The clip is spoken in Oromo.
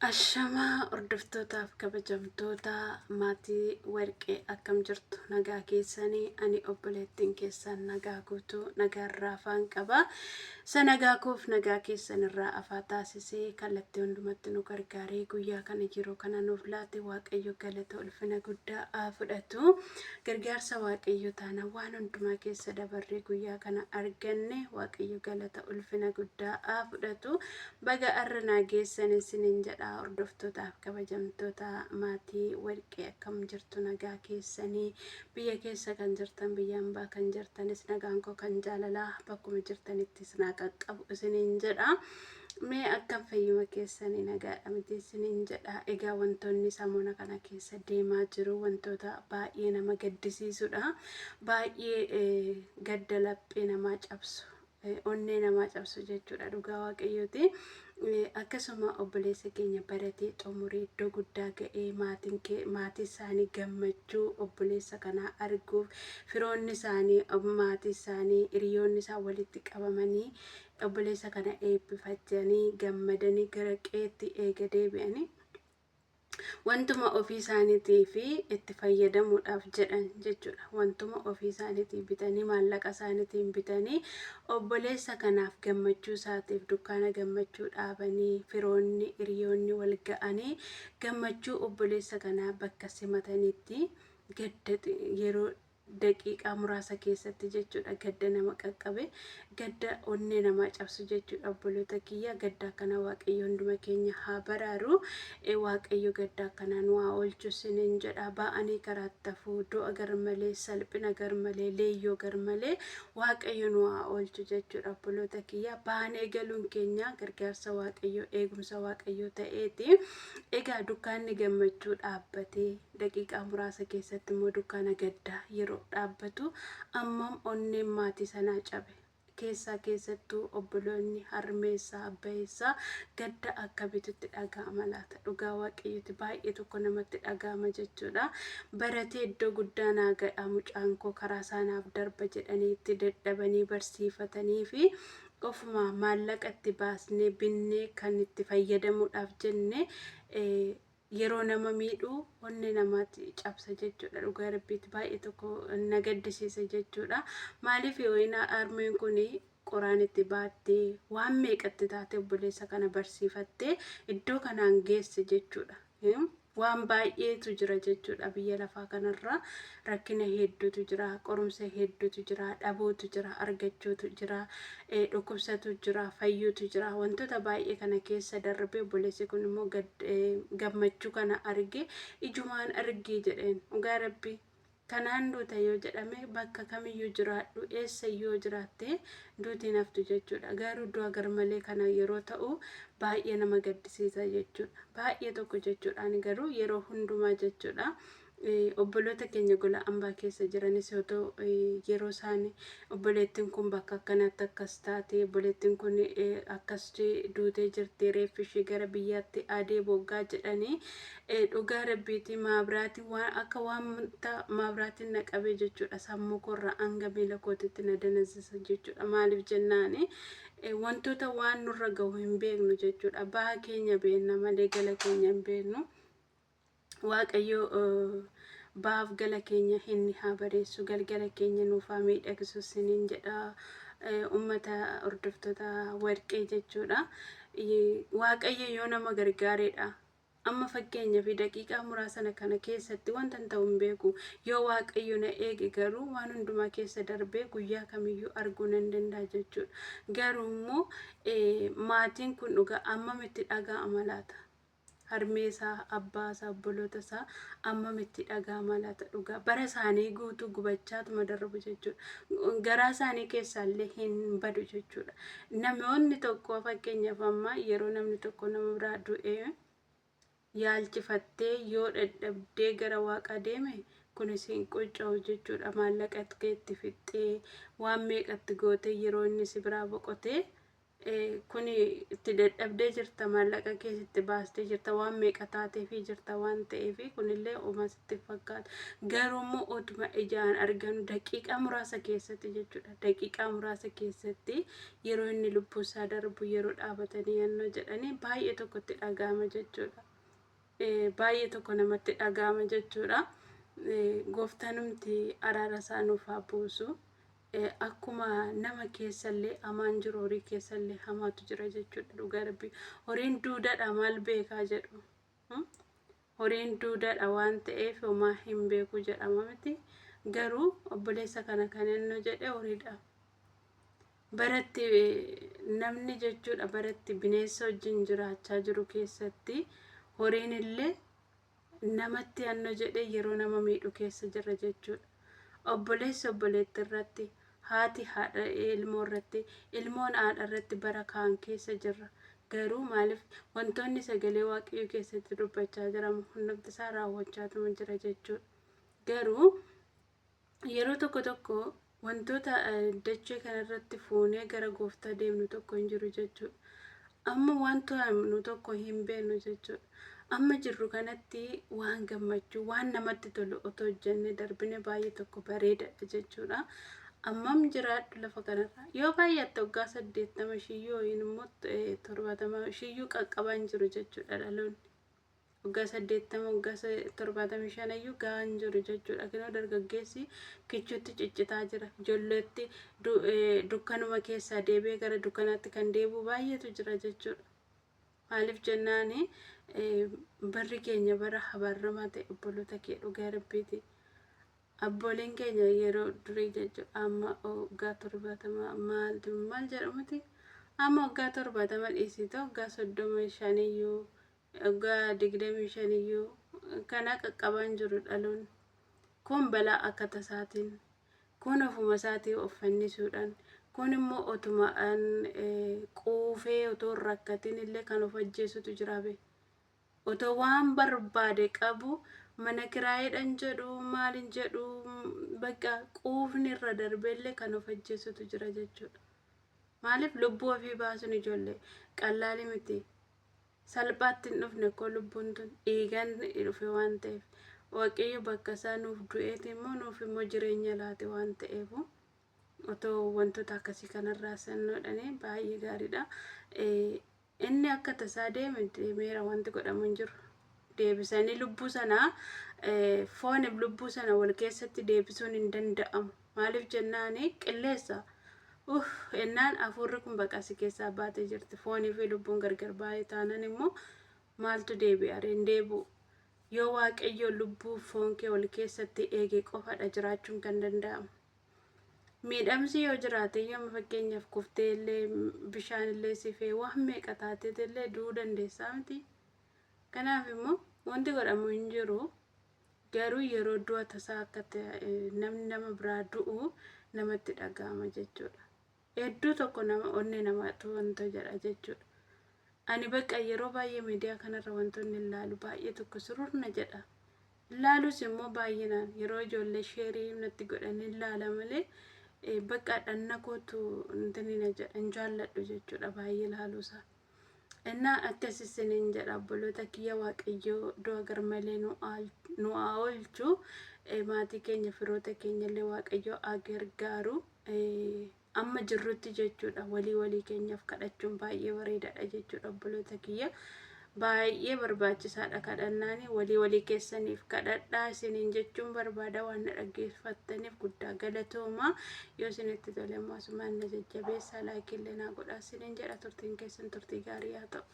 Ashamaa hordoftootaaf kabajamtoota maatii warqee, akkam jirtu? Nagaa keessanii? Ani obboleettiin keessan nagaa guutuu, nagaa irraa afaan qaba. Isa nagaa koof nagaa keessan irraa afaa taasisee kallattii hundumatti nu gargaaree guyyaa kana yeroo kana nuuf laate Waaqayyo galata ulfina guddaa haa fudhatu. Gargaarsa Waaqayyo taana waan hundumaa keessa dabarree guyyaa kana arganne. Waaqayyo galata ulfina guddaa haa fudhatu. Baga arra naa geessan isinin jedha. Hordoftootaaf kabajamtoota maatii warqee, akkam jirtu? Nagaa keessanii? Biyya keessa kan jirtan, biyya hambaa kan jirtanis, nagaan koo kan jaalalaa bakkuma jirtanittis naa qaqqabu isinin jedha. Mee akkam, fayyuma keessanii? Nagaadha miti isinin jedha. Egaa wantoonni samoona kana keessa deemaa jiru wantoota baay'ee nama gaddisiisudha, baay'ee gadda laphee namaa cabsu, onnee namaa cabsu jechuudha, dhugaa Waaqayyooti. Akkasuma obboleessa keenya baratee xumuree iddoo guddaa ga'ee, maatiin kee, maatii isaanii gammachuu obboleessa kanaa arguuf firoonni isaanii, maatii isaanii, hiriyoonni isaa walitti qabamanii obboleessa kana eebbifatanii gammadanii gara qeetti eega deebi'anii, wantuma ofii isaaniitii fi itti fayyadamuudhaaf jedhan jechuudha. Wantuma ofii isaaniitii bitanii, maallaqa isaaniitiin bitanii, obboleessa kanaaf gammachuu isaatiif dukkaana gammachuu dhaabanii, firoonni, hiriyoonni wal ga'anii gammachuu obboleessa kanaa bakka simatanitti, gadda yeroo daqiiqaa muraasa keessatti jechuudha, gadda nama qaqqabe, gadda onnee namaa cabsu jechuudha. Obboloota kiyya, gadda akkana Waaqayyo hunduma keenya haa baraaru. Waaqayyo gadda akkanaa nu haa oolchu isiniin jedha. Ba'anii karaatti hafuu, du'a garmalee, salphina garmalee, leeyyoo garmalee Waaqayyo nu haa oolchu jechuudha. Obboloota kiyya, baanee galuun keenya gargaarsa Waaqayyo, eegumsa Waaqayyo ta'eeti. Egaa dukkaanni gammachuu dhaabbatee daqiiqaa muraasa keessatti immoo dukkaana gaddaa yeroo dhaabbatu, ammam onneen maatii sanaa cabe? Keessaa keessattuu obboloonni, harmeessaa, abbayeessaa gadda akkamiitu dhaga'ama laata? Dhugaa Waaqayyooti, baay'ee tokko namatti dhaga'ama jechuudha. Baratee iddoo guddaa naa ga'a mucaan koo, karaa isaanaaf darba jedhanii itti dadhabanii barsiifatanii fi ofuma maallaqa itti baasnee binnee kan itti fayyadamuudhaaf jenne yeroo nama miidhu onnee namaatti cabsa jechuudha. Dhugaa Rabbiitti, baay'ee tokko na gaddisiisa jechuudha. Maaliif yoo harmeen kun qoraan itti baattee, waan meeqatti taate, obboleessa kana barsiifattee iddoo kanaan geesse jechuudha. Waan baay'eetu jira jechuudha biyya lafaa kanarra. Rakkina hedduutu jira, qorumsa hedduutu jira, dhabuutu jira, argachuutu jira, dhukkubsatu jira, fayyuutu jira. Wantoota baay'ee kana keessa darbee obboleessi kun immoo gammachuu kana arge, ijumaan argee jedheen. Dhugaa Rabbii, kanaan duuta yoo jedhame, bakka kamiyyuu jiraadhu, eessa yoo jiraatte, duutiin haftu jechuudha. Garuu du'a garmalee kana yeroo ta'u baay'ee nama gaddisiisa jechuudha, baay'ee tokko jechuudha. Ani garuu yeroo hundumaa jechuudha, obboloota keenya gola ambaa keessa jiranis yoo ta'u, yeroo isaan obboleettiin kun bakka akkanatti akkas taate, obboleettiin kun akkas duutee jirti, reeffi ishee gara biyyaatti adee boggaa jedhanii, dhugaa Rabbiitii, maabiraatiin waan akka wanta maabiraatiin na qabee jechuudha. Sammuu koorraa hanga miila kootitti na danazisa jechuudha. Maaliif jennaani, wantoota waan nurra gahu hin beeknu jechuudha. Baha keenya beekna malee gala keenya hin beeknu. Waaqayyo baaf gala keenya inni haa bareessu, galgala keenya nuuf haa miidhagsu isiniin jedha, ummata hordoftoota warqee jechuudha. Waaqayyo yoo nama gargaareedha. Amma fakkeenya fi daqiiqaa muraasa kana keessatti wanta hin ta'u hin beeku. Yoo Waaqayyo na eege garuu waan hundumaa keessa darbee guyyaa kamiyyuu arguu nan danda'a jechuudha. Garuu immoo maatiin kun dhugaa ammamitti dhaga'ama laata? Harmee isaa, abbaa isaa, obboloota isaa ammamitti dhaga'ama laata? Dhugaa, bara isaanii guutuu gubachaatuma darbu jechuudha. Garaa isaanii keessaallee hin badu jechuudha. Namoonni tokko, fakkeenyaaf amma yeroo namni tokko nama biraa du'ee yaalchifattee yoo dadhabdee gara Waaqaa deeme, kunis hin qunca'u jechuudha. Maallaqa keetti fixxee, waan meeqatti gootee, yeroo inni si biraa boqotee Kuni itti dadhabdee jirta, maallaqa keessatti baastee jirta, waan meeqa taateefii jirta waan ta'eef kunillee homaa sitti fakkaata. Garuu immoo otuma ijaan arganu daqiiqaa muraasa keessatti jechuudha. Daqiiqaa muraasa keessatti yeroo inni lubbuu isaa darbu yeroo dhaabatanii yannoo jedhanii baay'ee tokkotti dhaga'ama jechuudha. Baay'ee tokko namatti dhaga'ama jechuudha. Gooftaanumti araara isaa nuuf haa buusu. Akkuma nama keessallee hamaan jiru, horii keessallee hamaatu jira jechuudha, dhugaa rabbii. Horiin duudhaadha, maal beekaa jedhu. Horiin duudhaadha waan ta'eef homaa hin beeku jedhama miti. Garuu obboleessa kana kan inni jedhe horiidha. Baratti namni jechuudha, baratti bineensa wajjin jiraachaa jiru keessatti horiin illee namatti annoo jedhee yeroo nama miidhu keessa jira jechuudha. Obboleessi obboleetti irratti, haati haadha ilmoo irratti, ilmoon haadha irratti bara kaan keessa jirra. Garuu maaliif wantoonni sagalee Waaqayyoo keessatti dubbachaa jiramu hundumti isaa raawwachaatuma jira jechuudha. Garuu yeroo tokko tokko wantoota dachee kanarratti fuunee gara gooftaa deemnu tokko hin jiru jechuudha. Amma wanta nu tokko hin beeknu jechuudha. Amma jirru kanatti waan gammachuu, waan namatti tolu otoo hojjennee darbine baay'ee tokko bareedaadha jechuudha. Ammam jiraadhu lafa kanarra yoo baay'atte waggaa 80 shiyyuu yookiin immoo 70 shiyyuu qaqqabaa hin jiru jechuudha dhaloonni. Waggaa 80, waggaa 75 iyyuu gahaa hin jiru jechuudha. Kinoo dargaggeessi kichuutti ciccitaa jira. Ijoolleetti dukkanuma keessaa deebi'ee gara dukkanaatti kan deebi'u baay'eetu jira jechuudha. Maaliif jennaani, barri keenya bara habaaramaa ta'e, obboloota kee, dhugaa rabbiiti. Abbooliin keenya yeroo durii jechuudha, amma waggaa 70 maal maal jedhamuti, amma waggaa 70 dhiisite, waggaa 35 iyyuu, waggaa 25 iyyuu kana qaqqabaan jiru dhaloonni. Kun balaa akka tasaatiin, kun ofuma isaatii of fannisuudhaan, kun immoo otuma quufee otoo hin rakkatin illee kan of ajjeesutu jira be. Otoo waan barbaade qabu, mana kiraayeedhaan jedhu, maalin jedhu, bakka quufni irra darbeellee kan of ajjeesutu jira jechuudha. Maaliif lubbuu ofii baasuun ijoollee qallaali miti. Salphaatti hin dhufne koo, lubbuun tun dhiigaan dhufe waan ta'eef. Waaqayyo bakka isaa nuuf du'eeti immoo nuuf immoo jireenya laate waan ta'eef, otoo wantoota akkasii kanarraa sannoodhanii baay'ee gaariidha. Inni akka tasaa deeme deemeera, wanti godhamu hin jiru. Deebisanii lubbuu sanaa, fooniif lubbuu sana wal keessatti deebisuun hin danda'amu. Maaliif jennaani, qilleessa. Uff, ennaan hafuurri kun baqasi keessaa baatee jirti. Foonii fi lubbuun gargar baay'ee taanan immoo maaltu deebi'a? Hin deebi'u. Yoo Waaqayyo lubbuu foon kee wal keessatti eege qofadha jiraachuun kan danda'amu. Miidhamsi yoo jiraate, yoo fakkeenyaaf kuftee illee, bishaan illee sifee, waan meeqa taateet illee du'uu dandeessaa miti. Kanaaf immoo wanti godhamu hin jiru. Garuu yeroo du'a tasaa akka namni nama biraa du'u namatti dhaga'ama jechuudha. Hedduu tokko nama onnee namaatu wanta jedha jechuudha. Ani bakka yeroo baay'ee miidiyaa kanarra wantoonni ilaalu baay'ee tokko sururna jedha. Ilaalus immoo baay'inaan yeroo ijoollee share natti godhan ilaala malee, bakka dhanna kootu intinina jedha, hin jaalladhu jechuudha baay'ee ilaaluusaa. Innaa akkas isiniin jedha, obboloota kiyya, Waaqayyoo du'a garmalee nu haa oolchu. Maatii keenya, firoota keenya illee Waaqayyoo haa gargaaru. Amma jirrutti jechuudha, walii walii keenyaaf kadhachuun baay'ee bareedaadha jechuudha, obboloota kiyya. Baay'ee barbaachisaadha kadhannaan, walii walii keessaniif kadhadhaa isiniin jechuun barbaada. Waan na dhaggeeffattaniif guddaa galatooma. Yoo isinitti tole immoo asumaan na jajjabeessaa, like illee naa godhaa isiniin jedha. Turtiin keessan turtii gaarii haa ta'u.